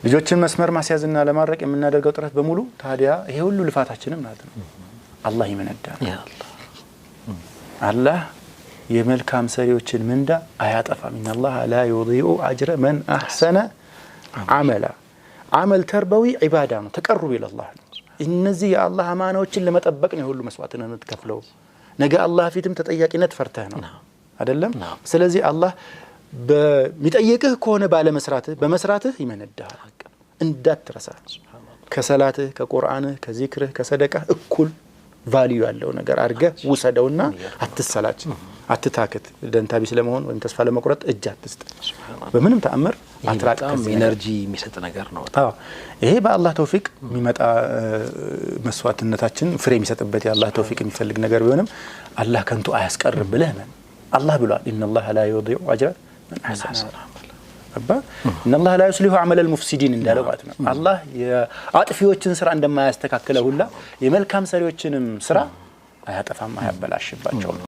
ልጆችን መስመር ማስያዝና ለማድረቅ የምናደርገው ጥረት በሙሉ ታዲያ ይሄ ሁሉ ልፋታችንም ማለት ነው አላህ ይመነዳል። ያ አላህ። አላህ የመልካም ሰሪዎችን ምንዳ አያጠፋም። إن الله لا يضيع أجر من أحسن عملا። عمل تربوي ዒባዳ ነው፣ تقرب إلى الله ነው። እነዚህ የአላህ አማናዎችን ለመጠበቅ ነው የሁሉ መስዋዕትነት የምትከፍለው። ነገ አላህ ፊትም ተጠያቂነት ፈርተህ ነው አይደለም? ስለዚህ አላህ በሚጠይቅህ ከሆነ ባለመስራትህ በመስራትህ ይመነዳሃል። እንዳትረሳ ከሰላትህ፣ ከቁርአንህ፣ ከዚክርህ፣ ከሰደቃህ እኩል value ያለው ነገር አድርገህ ውሰደውና አትሰላች፣ አትታክት። ደንታቢስ ለመሆን ወይም ተስፋ ለመቁረጥ እጅ አትስጥ። በምንም ተአምር ይሄ አትራቅ በጣም ከዚህ ነገር። energy የሚሰጥ ነገር ነው። አዎ፣ ይሄ በአላህ ተውፊቅ የሚመጣ መስዋዕትነታችን ፍሬ የሚሰጥበት የአላህ ተውፊቅ የሚፈልግ ነገር ቢሆንም አላህ ከንቱ አያስቀርም ብለህ እመን። አላህ ብሏል፣ إن الله لا يضيع أجر من أحسن አባ إن الله لا يصلح عمل المفسدين እንዳለው ማለት ነው። አላህ የአጥፊዎችን ስራ እንደማያስተካክለ ሁላ የመልካም ሰሪዎችንም ስራ አያጠፋም፣ አያበላሽባቸውም።